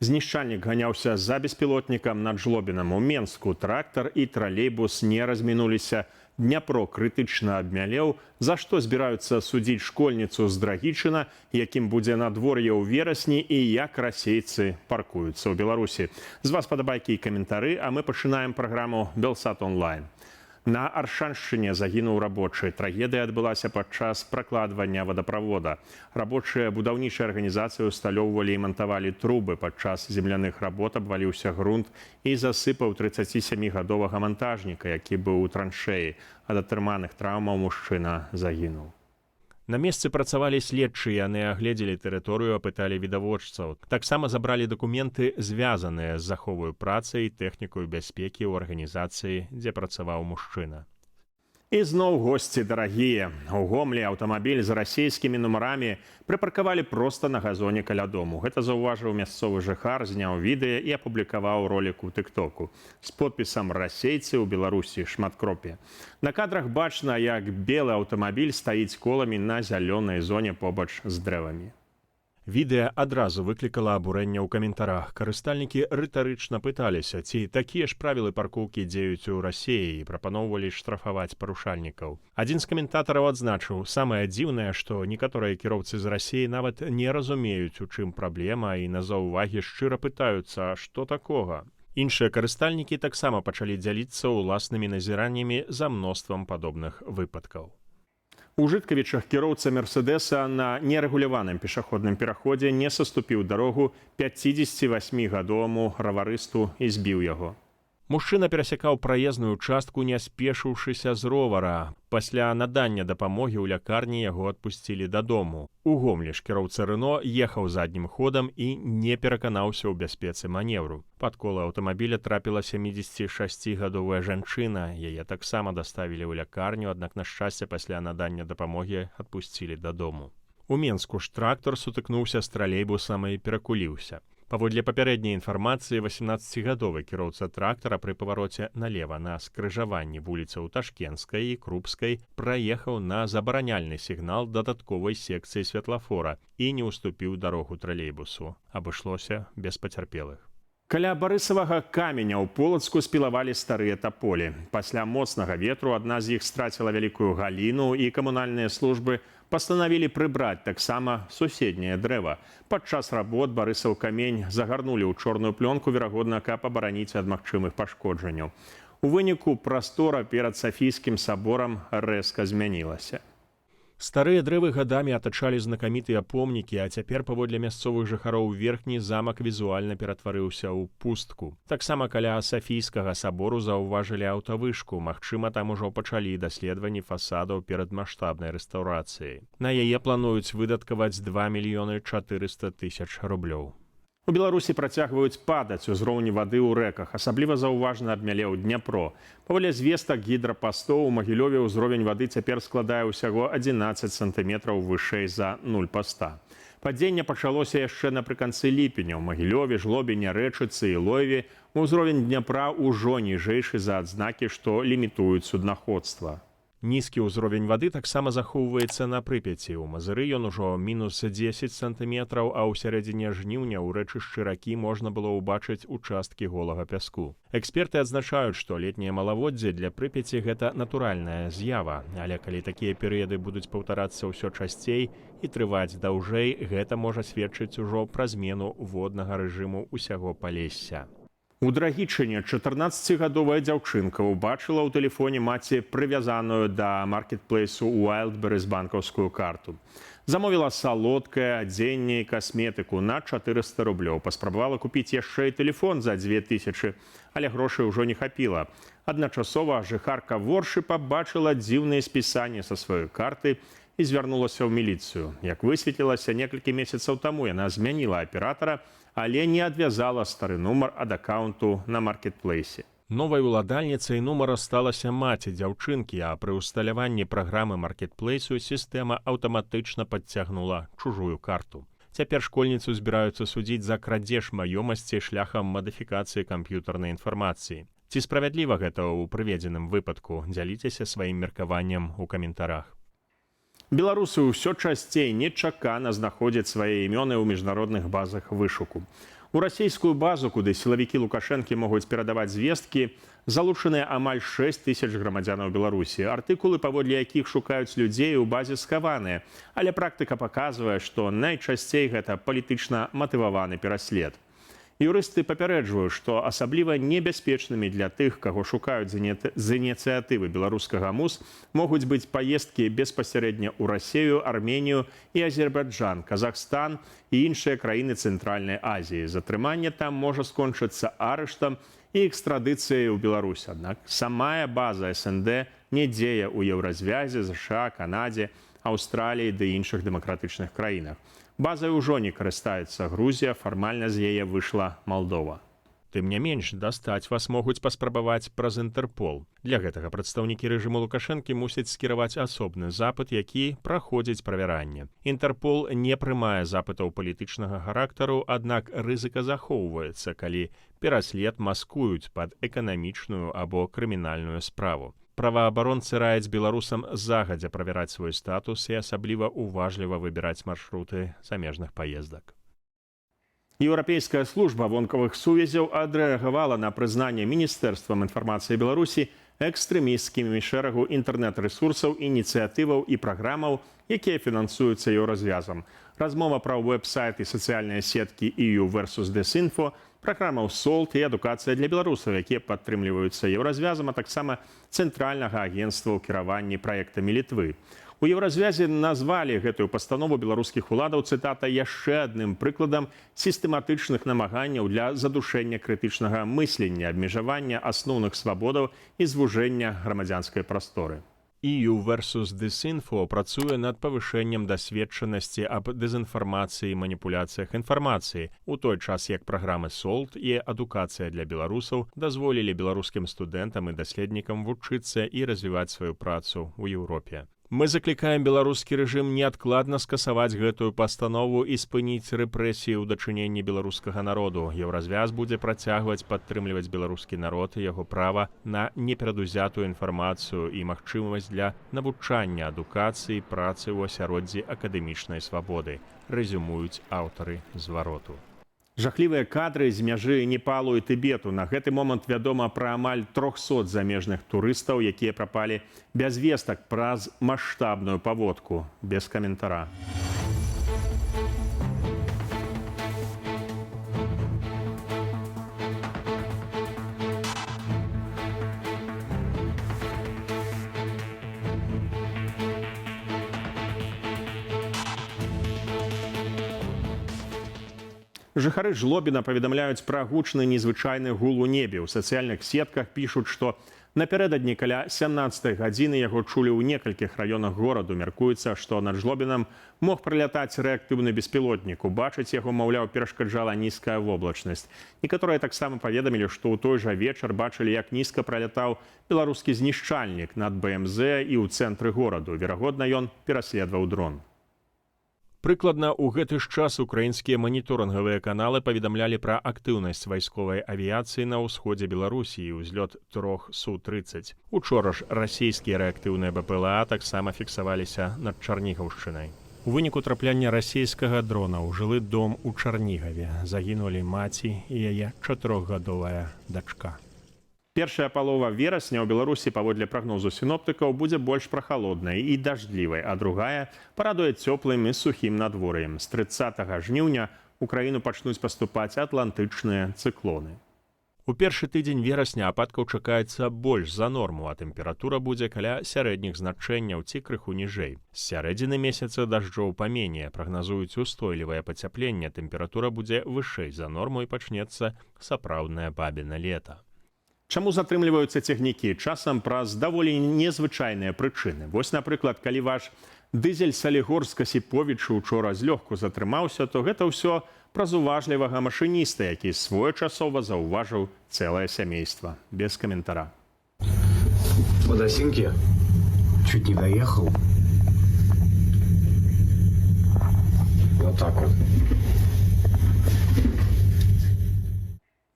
Знішчальнік ганяўся за беспілотнікам над Жлобінам. У Менску трактар і тралейбус не размінуліся. Дняпро крытычна абмялеў. За што збіраюцца судзіць школьніцу з Драгічына, якім будзе надвор'е ў верасні і як расейцы паркуюцца ў Беларусі. З вас падабайкі і каментары, а мы пачынаем праграму «Белсат онлайн». На Аршаншчыне загінуў рабочы. Трагедыя адбылася падчас пракладвання вадаправода. Рабочыя будаўнічай арганізацыі усталёўвалі і мантавалі трубы. Падчас земляных работ абваліўся грунт і засыпаў 37-гадовага мантажніка, які быў у траншеі. Ад атрыманых траўмаў мужчына загінуў. На месцы працавалі следчыя, яны агледзелі тэрыторыю, апыталі відавочцаў. Таксама забралі дакументы, звязаныя з заховаю працы і тэхнікаю бяспекі ў арганізацыі, дзе працаваў мужчына. І зноў госці дарагія. У Гомлі аўтамабіль з расійскімі нумарамі прыпаркавалі проста на газоне каля дому. Гэта заўважыў мясцовы жыхар, зняў відэа і апублікаваў ролік у тыктоку з подпісам «Расейцы ў Беларусі шматкропе». На кадрах бачна, як белы аўтамабіль стаіць коламі на зялёнай зоне побач з дрэвамі. Відэа адразу выклікала абурэнне ў каментарах. Карыстальнікі рытарычна пыталіся, ці такія ж правілы паркоўкі дзеюць у Расіі, і прапаноўвалі штрафаваць парушальнікаў. Адзін з каментатараў адзначыў: «Самае дзіўнае, што некаторыя кіроўцы з Расіі нават не разумеюць, у чым праблема, і на заўвагі шчыра пытаюцца, што такога. Іншыя карыстальнікі таксама пачалі дзяліцца ўласнымі назіраннямі за мноствам падобных выпадкаў. У Жыткавічах кіроўца «Мерседеса» на нерэгуляваным пешаходным пераходзе не саступіў дарогу 58-гадоваму раварысту і збіў яго. Мужчына перасякаў праезную частку, не спешыўшыся з ровара. Пасля надання дапамогі ў лякарні яго адпусцілі дадому. У Гомлі ж кіроўца «Рено» ехаў заднім ходам і не пераканаўся ў бяспецы манеўру. Пад колы аўтамабіля трапіла 76-гадовая жанчына. Яе таксама даставілі ў лякарню, аднак, на шчасце, пасля надання дапамогі адпусцілі дадому. У Менску ж трактар сутыкнуўся з тралейбусам і перакуліўся. Паводле папярэдняй інфармацыі, 18-гадовы кіроўца трактара пры павароце налева на скрыжаванні вуліцаў Ташкенскай і Крупскай праехаў на забараняльны сігнал дадатковай секцыі святлафора і не ўступіў дарогу тралейбусу. Абышлося без пацярпелых. Каля Барысавага каменя ў Полацку спілавалі старыя таполі. Пасля моцнага ветру адна з іх страціла вялікую галіну, і камунальныя службы пастанавілі прыбраць таксама суседняе дрэва. Падчас работ Барысаў камень загарнулі ў чорную плёнку, верагодна, каб абараніць ад магчымых пашкоджанняў. У выніку прастора перад Сафійскім саборам рэзка змянілася. Старыя дрэвы гадамі атачалі знакамітыя помнікі, а цяпер, паводле мясцовых жыхароў, верхні замак візуальна ператварыўся ў пустку. Таксама каля Сафійскага сабору заўважылі аўтавышку. Магчыма, там ужо пачалі даследаванні фасадаў перад маштабнай рэстаўрацыяй. На яе плануюць выдаткаваць 2 мільёны 400 тысяч рублёў. У Беларусі працягваюць падаць узроўні вады ў рэках, асабліва заўважна абмялеў Дняпро. Паводле звестак гідрапастоў, у Магілёве ўзровень вады цяпер складае ўсяго 11 сантыметраў вышэй за нуль паста. Падзенне пачалося яшчэ напрыканцы ліпеня. У Магілёве, Жлобіне, Рэчыцы і Лойве ўзровень Дняпра ўжо ніжэйшы за адзнакі, што лімітуюць суднаходства. Нізкі ўзровень вады таксама захоўваецца на Прыпяці. У Мазыры ён ужо мінус 10 сантыметраў, а ў сярэдзіне жніўня ў рэчышчы ракі можна было ўбачыць участкі голага пяску. Эксперты адзначаюць, што летняе малаводдзе для Прыпяці — гэта натуральная з'ява, але калі такія перыяды будуць паўтарацца ўсё часцей і трываць даўжэй, гэта можа сведчыць ужо пра змену воднага рэжыму ўсяго Палесся. У Драгічыне 14-гадовая дзяўчынка ўбачыла ў тэлефоне маці прывязаную да маркетплейсу Wildberries банкаўскую карту. Замовіла салодкае, адзенне і касметыку на 400 рублёў. Паспрабавала купіць яшчэ і тэлефон за 2000, але грошай ужо не хапіла. Адначасова жыхарка Воршы пабачыла дзіўнае спісанне са сваёй карты і звярнулася ў міліцыю. Як высветлілася, некалькі месяцаў таму яна змяніла аператара, але не адвязала стары нумар ад акаўнту на маркетплейсе. Новай уладальніцай нумара сталася маці дзяўчынкі, а пры ўсталяванні праграмы маркетплейсу сістэма аўтаматычна падцягнула чужую карту. Цяпер школьніцу збіраюцца судзіць за крадзеж маёмасці шляхам мадыфікацыі камп'ютарнай інфармацыі. Ці справядліва гэта ў прыведзеным выпадку? Дзяліцеся сваім меркаваннем у каментарах. Беларусы ўсё часцей нечакана знаходзяць свае імёны ў міжнародных базах вышуку. У расійскую базу, куды сілавікі Лукашэнкі могуць перадаваць звесткі, залучаныя амаль 6 тысяч грамадзянаў Беларусі. Артыкулы, паводле якіх шукаюць людзей, у базе схаваныя, але практыка паказвае, што найчасцей гэта палітычна матываваны пераслед. Юрысты папярэджваюць, што асабліва небяспечнымі для тых, каго шукаюць з ініцыятывы беларускага МУС, могуць быць паездкі беспасярэдня ў Расею, Арменію і Азербайджан, Казахстан і іншыя краіны Цэнтральнай Азіі. Затрыманне там можа скончыцца арыштам і экстрадыцыяй ў Беларусь. Аднак самая база СНД не дзее ў Еўразвязе, ЗША, Канадзе, Аўстраліі ды іншых дэмакратычных краінах. Базай ужо не карыстаецца Грузія, фармальна з яе выйшла Малдова. Тым не менш, дастаць вас могуць паспрабаваць праз Інтэрпол. Для гэтага прадстаўнікі рэжыму Лукашэнкі мусяць скіраваць асобны запыт, які праходзіць правяранне. Інтэрпол не прымае запытаў палітычнага характару, аднак рызыка захоўваецца, калі пераслед маскуюць пад эканамічную або крымінальную справу. Праваабаронцы раяць беларусам загадзя правяраць свой статус і асабліва уважліва выбіраць маршруты замежных паездак. Еўрапейская служба вонкавых сувязяў адрэагавала на прызнанне міністэрствам інфармацыі Беларусі экстрэмісцкімі шэрагу інтэрнэт-рэсурсаў, ініцыятываў і праграмаў, якія фінансуюцца Еўразвязам. Размова пра веб-сайт і сацыяльныя сеткі EU versus Disinfo, праграмаў SOLT і адукацыя для беларусаў, якія падтрымліваюцца Еўразвязам, а таксама цэнтральнага агенцтва ў кіраванні праектамі Літвы. У Еўразвязе назвалі гэтую пастанову беларускіх уладаў, цытата, яшчэ адным прыкладам сістэматычных намаганняў для задушэння крытычнага мыслення, абмежавання асноўных свабодаў і звужэння грамадзянскай прасторы. EU versus Disinfo працуе над павышэннем дасведчанасці аб дэзінфармацыі і маніпуляцыях інфармацыі, у той час як праграмы SOLT і адукацыя для беларусаў дазволілі беларускім студэнтам і даследнікам вучыцца і развіваць сваю працу ў Еўропе. Мы заклікаем беларускі рэжым неадкладна скасаваць гэтую пастанову і спыніць рэпрэсіі ў дачыненні беларускага народу. Еўразвяз будзе працягваць падтрымліваць беларускі народ і яго права на неперадузятую інфармацыю і магчымасць для навучання, адукацыі, працы ў асяроддзі акадэмічнай свабоды, рэзюмуюць аўтары звароту. Жахлівыя кадры з мяжы Непалу і Тыбету. На гэты момант вядома пра амаль 300 замежных турыстаў, якія прапалі без вестак праз маштабную паводку. Без каментара. Жыхары Жлобіна паведамляюць пра гучны незвычайны гул у небе. У сацыяльных сетках пішуць, што напярэдадні каля 17 гадзіны яго чулі ў некалькіх раёнах гораду. Мяркуецца, што над Жлобінам мог пралятаць рэактыўны беспілотнік. Убачыць яго, маўляў, перашкаджала нізкая воблачнасць. Некаторыя таксама паведамілі, што ў той жа вечар бачылі, як нізка пралятаў беларускі знішчальнік над БМЗ і ў цэнтры гораду. Верагодна, ён пераследаваў дрон. Прыкладна ў гэты ж час украінскія маніторынгавыя каналы паведамлялі пра актыўнасць вайсковай авіяцыі на ўсходзе Беларусі і ўзлёт трох Су-30. Учора ж расійскія рэактыўныя БПЛА таксама фіксаваліся над Чарнігаўшчынай. У выніку трапляння расійскага дрона ў жылы дом у Чарнігаве загінулі маці і яе чатырохгадовая дачка. Першая палова верасня ў Беларусі, паводле прагнозу сіноптыкаў, будзе больш прахалоднай і дажджлівай, а другая парадуе цёплым і сухім надвор'ем. З 30 жніўня ў краіну пачнуць паступаць атлантычныя цыклоны. У першы тыдзень верасня ападкаў чакаецца больш за норму, а тэмпература будзе каля сярэдніх значэнняў ці крыху ніжэй. З сярэдзіны месяца дажджоў паменее, прагназуюць устойлівае пацяпленне, тэмпература будзе вышэй за норму і пачнецца сапраўднае бабіна лета. Чаму затрымліваюцца цягнікі? Часам праз даволі незвычайныя прычыны. Вось, напрыклад, калі ваш дызель Салігорска Сіповічу учора злёгку затрымаўся, то гэта ўсё праз уважлівага машыніста, які своечасова заўважыў цэлае сямейства. Без каментара. По Осинке чуть не доехал. Вот так вот.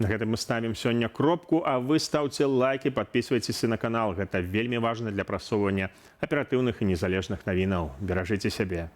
На гэтым мы ставім сёння кропку, а вы стаўце лайкі, падпісвайцеся на канал. Гэта вельмі важна для прасоўвання аператыўных і незалежных навінаў. Беражыце сябе.